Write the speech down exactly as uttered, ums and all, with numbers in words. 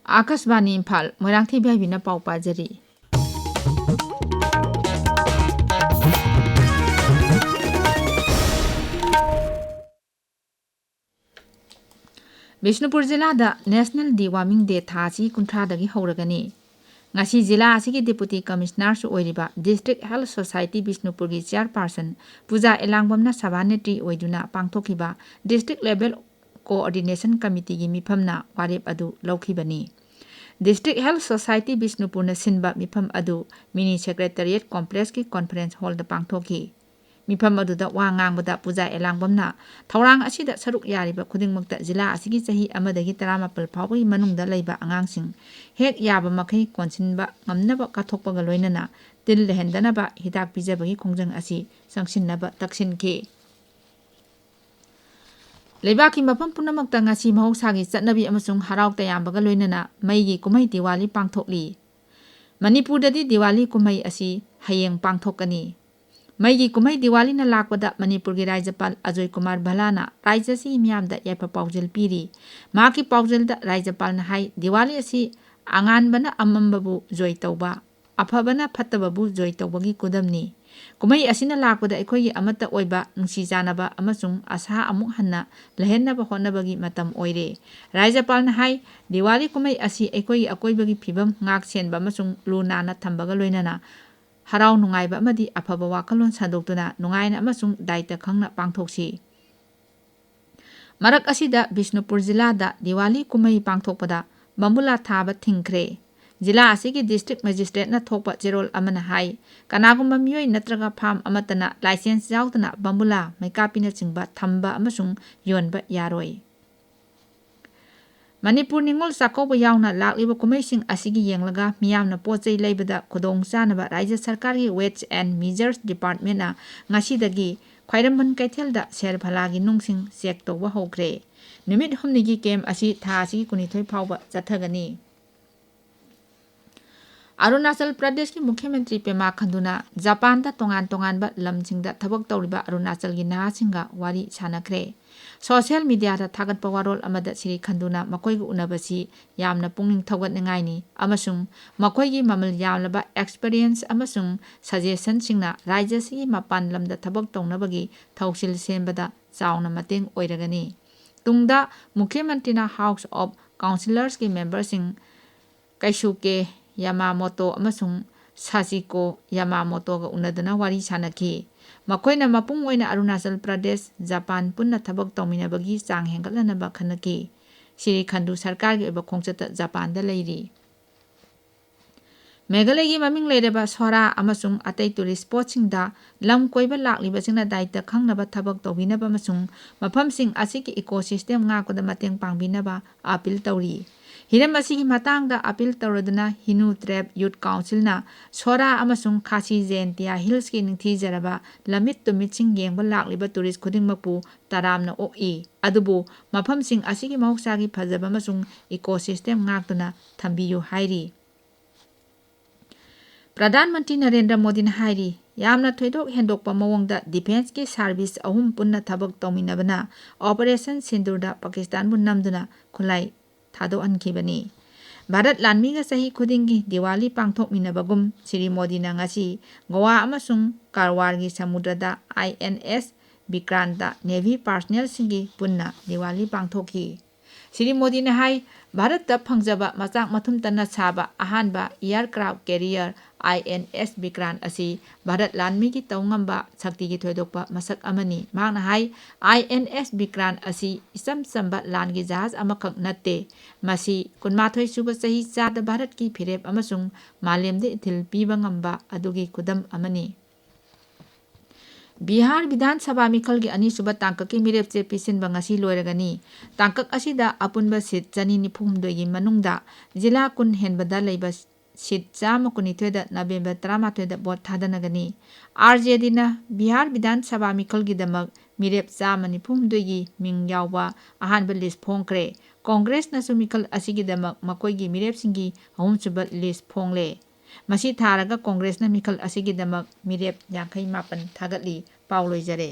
ꯑꯥꯀꯥꯁꯕꯥꯅꯤ ꯏꯝꯐꯥꯜ, ꯃꯣꯏꯔꯥꯡꯊꯦꯝ ꯏꯕꯦꯝꯍꯥꯏꯕꯤꯅ ꯄꯥꯎ ꯄꯥꯖꯔꯤ꯫ ꯕꯤꯁꯅꯨꯄꯨꯔ ꯖꯤꯂꯥꯗ National Deworming Day ꯊꯥ ꯑꯁꯤ ꯀꯨꯟꯊ꯭ꯔꯥꯗꯒꯤ ꯍꯧꯔꯒꯅꯤ꯫ ꯉꯁꯤ ꯖꯤꯂꯥ ꯑꯁꯤꯒꯤ Deputy Commissionerꯁꯨ ꯑꯣꯏꯔꯤꯕ District Health Society ꯕꯤꯁꯅꯨꯄꯨꯔꯒꯤ Chairperson ꯄꯨꯖꯥ ꯑꯦꯂꯥꯡꯕꯝꯅ Sabha Netri ꯑꯣꯏꯗꯨꯅ ꯄꯥꯡꯊꯣꯛꯈꯤꯕ District Level Coordination Committeeꯒꯤ ꯃꯤꯐꯝꯅ ꯋꯥꯔꯦꯞ ꯑꯗꯨ ꯂꯧꯈꯤꯕꯅꯤ꯫ District Health Society ꯕꯤꯁꯅꯨꯄꯨꯔꯅ ꯁꯤꯟꯕ ꯃꯤꯐꯝ ꯑꯗꯨ Mini Secretariat Complexꯀꯤ Conference Hallꯗ ꯄꯥꯡꯊꯣꯛꯈꯤ꯫ ꯃꯤꯐꯝ ꯑꯗꯨꯗ ꯋꯥ ꯉꯥꯡꯕꯗ ꯄꯨꯖꯥ ꯑꯦꯂꯥꯡꯕꯝꯅ ꯊꯧꯔꯥꯡ ꯑꯁꯤꯗ ꯁꯔꯨꯛ ꯌꯥꯔꯤꯕ ꯈꯨꯗꯤꯡꯃꯛꯇ ꯖꯤꯂꯥ ꯑꯁꯤꯒꯤ ꯆꯍꯤ ꯑꯃꯗꯒꯤ ꯇꯔꯥꯃꯥꯄꯜ ꯐꯥꯎꯕꯒꯤ ꯃꯅꯨꯡꯗ ꯂꯩꯕ ꯑꯉꯥꯡꯁꯤꯡ ꯍꯦꯛ ꯌꯥꯕ ꯃꯈꯩ ꯀꯣꯟꯁꯤꯟꯕ ꯉꯝꯅꯕ ꯀꯠꯊꯣꯛꯄꯒ ꯂꯣꯏꯅꯅ ꯇꯤꯜ ꯂꯩꯍꯟꯗꯅꯕ ꯍꯤꯗꯥꯛ ꯄꯤꯖꯕꯒꯤ ꯈꯣꯡꯖꯪ ꯑꯁꯤ ꯆꯪꯁꯤꯟꯅꯕ ꯇꯛꯁꯤꯟꯈꯤ꯫ ꯂꯩꯕꯥꯛꯀꯤ ꯃꯐꯝ ꯄꯨꯝꯅꯃꯛꯇ ꯉꯁꯤ ꯃꯍꯧꯁꯥꯒꯤ ꯆꯠꯅꯕꯤ ꯑꯃꯁꯨꯡ ꯍꯔꯥꯎ ꯇꯌꯥꯝꯕꯒ ꯂꯣꯏꯅꯅ ꯃꯩꯒꯤ ꯀꯨꯝꯍꯩ ꯗꯤꯋꯥꯂꯤ ꯄꯥꯡꯊꯣꯛꯂꯤ꯫ ꯃꯅꯤꯄꯨꯔꯗꯗꯤ ꯗꯤꯋꯥꯂꯤ ꯀꯨꯝꯍꯩ ꯑꯁꯤ ꯍꯌꯦꯡ ꯄꯥꯡꯊꯣꯛꯀꯅꯤ꯫ ꯃꯩꯒꯤ ꯀꯨꯝꯍꯩ ꯗꯤꯋꯥꯂꯤꯅ ꯂꯥꯛꯄꯗ ꯃꯅꯤꯄꯨꯔꯒꯤ ꯔꯥꯖ꯭ꯌꯄꯥꯜ ꯑꯖꯣꯏ ꯀꯨꯃꯥꯔ ꯚꯂꯥꯅ ꯔꯥꯖ꯭ꯌ ꯑꯁꯤꯒꯤ ꯃꯤꯌꯥꯝꯗ ꯌꯥꯏꯐ ꯄꯥꯎꯖꯦꯜ ꯄꯤꯔꯤ꯫ ꯃꯍꯥꯛꯀꯤ ꯄꯥꯎꯖꯦꯜꯗ ꯔꯥꯖ꯭ꯌꯄꯥꯜꯅ ꯍꯥꯏ, ꯗꯤꯋꯥꯂꯤ ꯑꯁꯤ ꯑꯉꯥꯟꯕꯅ ꯑꯃꯝꯕꯕꯨ ꯖꯣꯏ ꯇꯧꯕ, ꯑꯐꯕꯅ ꯐꯠꯇꯕꯕꯨ ꯖꯣꯏ ꯇꯧꯕꯒꯤ ꯈꯨꯗꯝꯅꯤ꯫ ꯀꯨꯝꯍꯩ ꯑꯁꯤꯅ ꯂꯥꯛꯄꯗ ꯑꯩꯈꯣꯏꯒꯤ ꯑꯃꯠꯇ ꯑꯣꯏꯕ, ꯅꯨꯡꯁꯤ ꯆꯥꯟꯅꯕ ꯑꯃꯁꯨꯡ ꯑꯁꯥ ꯑꯃꯨꯛ ꯍꯟꯅ ꯂꯩꯍꯟꯅꯕ ꯍꯣꯠꯅꯕꯒꯤ ꯃꯇꯝ ꯑꯣꯏꯔꯦ꯫ ꯔꯥꯖ꯭ꯌꯄꯥꯜꯅ ꯍꯥꯏ, ꯗꯤꯋꯥꯂꯤ ꯀꯨꯝꯍꯩ ꯑꯁꯤ ꯑꯩꯈꯣꯏꯒꯤ ꯑꯀꯣꯏꯕꯒꯤ ꯐꯤꯕꯝ ꯉꯥꯛ ꯁꯦꯟꯕ ꯑꯃꯁꯨꯡ ꯂꯨ ꯅꯥꯟꯅ ꯊꯝꯕꯒ ꯂꯣꯏꯅꯅ ꯍꯔꯥꯎ ꯅꯨꯡꯉꯥꯏꯕ ꯑꯃꯗꯤ ꯑꯐꯕ ꯋꯥꯈꯜꯂꯣꯟ ꯁꯟꯗꯣꯛꯇꯨꯅ ꯅꯨꯡꯉꯥꯏꯅ ꯑꯃꯁꯨꯡ ꯗꯥꯏꯇ ꯈꯪꯅ ꯄꯥꯡꯊꯣꯛꯁꯤ꯫ ꯃꯔꯛ ꯑꯁꯤꯗ ꯕꯤꯁꯅꯨꯄꯨꯔ ꯖꯤꯂꯥꯗ ꯗꯤꯋꯥꯂꯤ ꯀꯨꯝꯍꯩ ꯄꯥꯡꯊꯣꯛꯄꯗ ꯕꯝꯕꯨꯂꯥ ꯊꯥꯕ ꯊꯤꯡꯈ꯭ꯔꯦ꯫ ꯖꯤꯂꯥ ꯑꯁꯤꯒꯤ District Magistrateꯅ ꯊꯣꯛꯄ ꯆꯦꯔꯣꯜ ꯑꯃꯅ ꯍꯥꯏ, ꯀꯅꯥꯒꯨꯝꯕ ꯃꯤꯑꯣꯏ ꯅꯠꯇ꯭ꯔꯒ farm ꯑꯃꯠꯇꯅ licence ꯌꯥꯎꯗꯅ ꯕꯝꯕꯨꯂꯥ, ꯃꯩꯀꯥꯞꯄꯤꯅꯆꯤꯡꯕ ꯊꯝꯕ ꯑꯃꯁꯨꯡ ꯌꯣꯟꯕ ꯌꯥꯔꯣꯏ꯫ ꯃꯅꯤꯄꯨꯔ ꯅꯤꯉꯣꯜ ꯆꯥꯛꯀꯧꯕ ꯌꯥꯎꯅ ꯂꯥꯛꯂꯤꯕ ꯀꯨꯝꯍꯩꯁꯤꯡ ꯑꯁꯤꯒꯤ ꯌꯦꯡꯂꯒ ꯃꯤꯌꯥꯝꯅ ꯄꯣꯠ ꯆꯩ ꯂꯩꯕꯗ ꯈꯨꯗꯣꯡ ꯆꯥꯅꯕ ꯔꯥꯖ꯭ꯌ ꯁꯔꯀꯥꯔꯒꯤ Weights and Measures Departmentꯅ ꯉꯁꯤꯗꯒꯤ ꯈ꯭ꯋꯥꯏꯔꯝꯕꯟ ꯀꯩꯊꯦꯜꯗ ꯁꯦꯔ ꯐꯂꯥꯒꯤ ꯅꯨꯡꯁꯤꯡ check ꯇꯧꯕ ꯍꯧꯈ꯭ꯔꯦ꯫ ꯅꯨꯃꯤꯠ ꯍꯨꯝꯅꯤꯒꯤ camp ꯑꯁꯤ ꯊꯥ ꯑꯁꯤꯒꯤ ꯀꯨꯟꯅꯤꯊꯣꯏ ꯐꯥꯎꯕ ꯆꯠꯊꯒꯅꯤ꯫ ꯑꯔꯨꯅꯥꯆꯜ ꯄ꯭ꯔꯗꯦꯁꯀꯤ ꯃꯨꯈ꯭ꯌ ꯃꯟꯇ꯭ꯔꯤ ꯄꯦꯃꯥ ꯈꯟꯗꯨꯅ ꯖꯄꯥꯟꯗ ꯇꯣꯉꯥꯟ ꯇꯣꯉꯥꯟꯕ ꯂꯝꯁꯤꯡꯗ ꯊꯕꯛ ꯇꯧꯔꯤꯕ ꯑꯔꯨꯅꯥꯆꯜꯒꯤ ꯅꯍꯥꯁꯤꯡꯒ ꯋꯥꯔꯤ ꯁꯥꯟꯅꯈ꯭ꯔꯦ꯫ ꯁꯣꯁꯤꯌꯦꯜ ꯃꯤꯗꯤꯌꯥꯗ ꯊꯥꯒꯠꯄ ꯋꯥꯔꯣꯜ ꯑꯃꯗ ꯁ꯭ꯔꯤ ꯈꯟꯗꯨꯅ ꯃꯈꯣꯏꯒ ꯎꯅꯕꯁꯤ ꯌꯥꯝꯅ ꯄꯨꯛꯅꯤꯡ ꯊꯧꯒꯠꯅꯤꯡꯉꯥꯏꯅꯤ ꯑꯃꯁꯨꯡ ꯃꯈꯣꯏꯒꯤ ꯃꯃꯜ ꯌꯥꯝꯂꯕ ꯑꯦꯛꯁꯄꯤꯔꯤꯌꯦꯟꯁ ꯑꯃꯁꯨꯡ ꯁꯖꯦꯁꯟꯁꯤꯡꯅ ꯔꯥꯖ꯭ꯌꯁꯤꯒꯤ ꯃꯄꯥꯟ ꯂꯝꯗ ꯊꯕꯛ ꯇꯧꯅꯕꯒꯤ ꯊꯧꯁꯤꯜ ꯁꯦꯝꯕꯗ ꯆꯥꯎꯅ ꯃꯇꯦꯡ ꯑꯣꯏꯔꯒꯅꯤ꯫ ꯇꯨꯡꯗ ꯃꯨꯈ꯭ꯌ ꯃꯟꯇ꯭ꯔꯤꯅ ꯍꯥꯎꯁ ꯑꯣꯐ ꯀꯥꯎꯟꯁꯤꯂꯔꯁꯀꯤ ꯃꯦꯝꯕꯔꯁꯤꯡ ꯀꯩꯁꯨꯀꯦ ꯌꯥꯃꯥꯃꯣꯇꯣ ꯑꯃꯁꯨꯡ ꯁꯥꯁꯤꯀꯣ ꯌꯥꯃꯥꯃꯣꯇꯣꯒ ꯎꯅꯗꯨꯅ ꯋꯥꯔꯤ ꯁꯥꯟꯅꯈꯤ꯫ ꯃꯈꯣꯏꯅ ꯃꯄꯨꯡ ꯑꯣꯏꯅ ꯑꯔꯨꯅꯥꯆꯜ ꯄ꯭ꯔꯗꯦꯁ, ꯖꯄꯥꯟ ꯄꯨꯟꯅ ꯊꯕꯛ ꯇꯧꯃꯤꯟꯅꯕꯒꯤ ꯆꯥꯡ ꯍꯦꯟꯒꯠꯍꯟꯅꯕ ꯈꯟꯅꯈꯤ꯫ ꯁ꯭ꯔꯤ ꯈꯟꯗꯨ ꯁꯔꯀꯥꯔꯒꯤ ꯑꯣꯏꯕ ꯈꯣꯡꯆꯠꯇ ꯖꯄꯥꯟꯗ ꯂꯩꯔꯤ꯫ ꯃꯦꯘꯥꯂꯌꯒꯤ ꯃꯃꯤꯡ ꯂꯩꯔꯕ ꯁꯣꯔꯥ ꯑꯃꯁꯨꯡ ꯑꯇꯩ ꯇꯨꯔꯤꯁ ꯁ꯭ꯄꯣꯠꯁꯤꯡꯗ ꯂꯝ ꯀꯣꯏꯕ ꯂꯥꯛꯂꯤꯕꯁꯤꯡꯅ ꯗꯥꯏꯇ ꯈꯪꯅꯕ ꯊꯕꯛ ꯇꯧꯕꯤꯅꯕ ꯑꯃꯁꯨꯡ ꯃꯐꯝꯁꯤꯡ ꯑꯁꯤꯒꯤ ꯏꯀꯣꯁꯤꯁꯇꯦꯝ ꯉꯥꯛꯄꯗ ꯃꯇꯦꯡ ꯄꯥꯡꯕꯤꯅꯕ ꯑꯥꯄꯤꯜ ꯇꯧꯔꯤ꯫ ꯍꯤꯔꯝ ꯑꯁꯤꯒꯤ ꯃꯇꯥꯡꯗ ꯑꯥꯄꯤꯜ ꯇꯧꯔꯗꯨꯅ ꯍꯤꯅꯨ ꯇ꯭ꯔꯦꯞ ꯌꯨꯠ ꯀꯥꯎꯟꯁꯤꯜꯅ ꯁꯣꯔꯥ ꯑꯃꯁꯨꯡ ꯈꯥꯁꯤ ꯖꯌꯟꯇꯤꯌꯥ ꯍꯤꯜꯁꯀꯤ ꯅꯤꯡꯊꯤꯖꯔꯕ ꯂꯝꯃꯤꯠ ꯇꯨꯃꯤꯠꯁꯤꯡ ꯌꯦꯡꯕ ꯂꯥꯛꯂꯤꯕ ꯇꯨꯔꯤꯁ ꯈꯨꯗꯤꯡꯃꯛꯄꯨ ꯇꯔꯥꯝꯅ ꯑꯣꯛꯏ, ꯑꯗꯨꯕꯨ ꯃꯐꯝꯁꯤꯡ ꯑꯁꯤꯒꯤ ꯃꯍꯧꯁꯥꯒꯤ ꯐꯖꯕ ꯑꯃꯁꯨꯡ ꯏꯀꯣꯁꯤꯁꯇꯦꯝ ꯉꯥꯛꯇꯨꯅ ꯊꯝꯕꯤꯌꯨ ꯍꯥꯏꯔꯤ꯫ ꯄ꯭ꯔꯙꯥꯟ ꯃꯟꯇ꯭ꯔꯤ ꯅꯔꯦꯟꯗ꯭ꯔ ꯃꯣꯗꯤꯅ ꯍꯥꯏꯔꯤ, ꯌꯥꯝꯅ ꯊꯣꯏꯗꯣꯛ ꯍꯦꯟꯗꯣꯛꯄ ꯃꯑꯣꯡꯗ ꯗꯤꯐꯦꯟꯁꯀꯤ ꯁꯥꯔꯚꯤꯁ ꯑꯍꯨꯝ ꯄꯨꯟꯅ ꯊꯕꯛ ꯇꯧꯃꯤꯟꯅꯕꯅ ꯑꯣꯄꯔꯦꯁꯟ ꯁꯤꯟꯗꯨꯔꯗ ꯄꯥꯀꯤꯁꯇꯥꯟꯕꯨ ꯅꯝꯗꯨꯅ ꯈꯨꯠꯂꯥꯏ ꯊꯥꯗꯣꯛꯍꯟꯈꯤꯕꯅꯤ꯫ ꯚꯥꯔꯠ ꯂꯥꯟꯃꯤꯒ ꯆꯍꯤ ꯈꯨꯗꯤꯡꯒꯤ ꯗꯤꯋꯥꯂꯤ ꯄꯥꯡꯊꯣꯛꯃꯤꯟꯅꯕꯒꯨꯝ ꯁ꯭ꯔꯤ ꯃꯣꯗꯤꯅ ꯉꯁꯤ ꯒꯣꯋꯥ ꯑꯃꯁꯨꯡ ꯀꯥꯔꯋꯥꯔꯒꯤ ꯁꯃꯨꯗ꯭ꯔꯗ ꯑꯥꯏ ꯑꯦꯟ ꯑꯦꯁ ꯕꯤꯀ꯭ꯔꯥꯟꯇ ꯅꯦꯚꯤ ꯄꯥꯔꯁꯅꯦꯜꯁꯤꯡꯒꯤ ꯄꯨꯟꯅ ꯗꯤꯋꯥꯂꯤ ꯄꯥꯡꯊꯣꯛꯈꯤ꯫ ꯁ꯭ꯔꯤ ꯃꯣꯗꯤꯅ ꯍꯥꯏ, ꯚꯥꯔꯠꯇ ꯐꯪꯖꯕ ꯃꯆꯥꯛ ꯃꯊꯨꯝꯇꯅ ꯁꯥꯕ ꯑꯍꯥꯟꯕ ꯑꯦꯌꯔꯀ꯭ꯔꯥꯐ ꯀꯦꯔꯤꯌꯔ ꯑꯥꯏ ꯑꯦꯟ ꯑꯦꯁ ꯕꯤꯀ꯭ꯔꯥꯟ ꯑꯁꯤ ꯚꯥꯔꯠ ꯂꯥꯟꯃꯤꯒꯤ ꯇꯧꯉꯝꯕ ꯁꯛꯇꯤꯒꯤ ꯊꯣꯏꯗꯣꯛꯄ ꯃꯁꯛ ꯑꯃꯅꯤ꯫ ꯃꯍꯥꯛꯅ ꯍꯥꯏ, ꯑꯥꯏ ꯑꯦꯟ ꯑꯦꯁ ꯕꯤꯀ꯭ꯔꯥꯟ ꯑꯁꯤ ꯏꯆꯝ ꯆꯝꯕ ꯂꯥꯟꯒꯤ ꯖꯍꯥꯖ ꯑꯃꯈꯛ ꯅꯠꯇꯦ, ꯃꯁꯤ ꯀꯨꯟꯃꯥꯊꯣꯏ ꯁꯨꯕ ꯆꯍꯤꯆꯥꯗ ꯚꯥꯔꯠꯀꯤ ꯐꯤꯔꯦꯞ ꯑꯃꯁꯨꯡ ꯃꯥꯂꯦꯝꯗ ꯏꯊꯤꯜ ꯄꯤꯕ ꯉꯝꯕ ꯑꯗꯨꯒꯤ ꯈꯨꯗꯝ ꯑꯃꯅꯤ꯫ ꯕꯤꯍꯥꯔ ꯕꯤꯙꯥꯟ ꯁꯚꯥ ꯃꯤꯈꯜꯒꯤ ꯑꯅꯤꯁꯨꯕ ꯇꯥꯡꯀꯛꯀꯤ ꯃꯤꯔꯦꯞ ꯆꯦ ꯄꯤꯁꯤꯟꯕ ꯉꯁꯤ ꯂꯣꯏꯔꯒꯅꯤ꯫ ꯇꯥꯡꯀꯛ ꯑꯁꯤꯗ ꯑꯄꯨꯟꯕ ꯁꯤꯠ ꯆꯅꯤ ꯅꯤꯐꯨ ꯍꯨꯝꯗꯣꯏꯒꯤ ꯃꯅꯨꯡꯗ ꯖꯤꯂꯥ ꯀꯨꯟ ꯍꯦꯟꯕꯗ ꯂꯩꯕ ꯁꯤꯠ ꯆꯥꯝꯃ ꯀꯨꯟꯅꯤꯊꯣꯏꯗ ꯅꯕꯦꯝꯕꯔ ꯇꯔꯥꯃꯥꯊꯣꯏꯗ ꯚꯣꯠ ꯊꯥꯗꯅꯒꯅꯤ꯫ ꯑꯥꯔ ꯖꯦ ꯗꯤꯅ ꯕꯤꯍꯥꯔ ꯕꯤꯙꯥꯟ ꯁꯚꯥ ꯃꯤꯈꯜꯒꯤꯗꯃꯛ ꯃꯤꯔꯦꯞ ꯆꯥꯝꯃ ꯅꯤꯐꯨ ꯍꯨꯝꯗꯣꯏꯒꯤ ꯃꯤꯡ ꯌꯥꯎꯕ ꯑꯍꯥꯟꯕ ꯂꯤꯁ ꯐꯣꯡꯈ꯭ꯔꯦ꯫ ꯀꯣꯡꯒ꯭ꯔꯦꯁꯅꯁꯨ ꯃꯤꯈꯜ ꯑꯁꯤꯒꯤꯗꯃꯛ ꯃꯈꯣꯏꯒꯤ ꯃꯤꯔꯦꯞꯁꯤꯡꯒꯤ ꯑꯍꯨꯝꯁꯨꯕ ꯂꯤꯁ ꯐꯣꯡꯂꯦ꯫ ꯃꯁꯤ ꯊꯥꯔꯒ ꯀꯣꯡꯒ꯭ꯔꯦꯁꯅ ꯃꯤꯈꯜ ꯑꯁꯤꯒꯤꯗꯃꯛ ꯃꯤꯔꯦꯞ ꯌꯥꯡꯈꯩ ꯃꯥꯄꯟ ꯊꯥꯒꯠꯂꯤ꯫ ꯄꯥꯎ ꯂꯣꯏꯖꯔꯦ꯫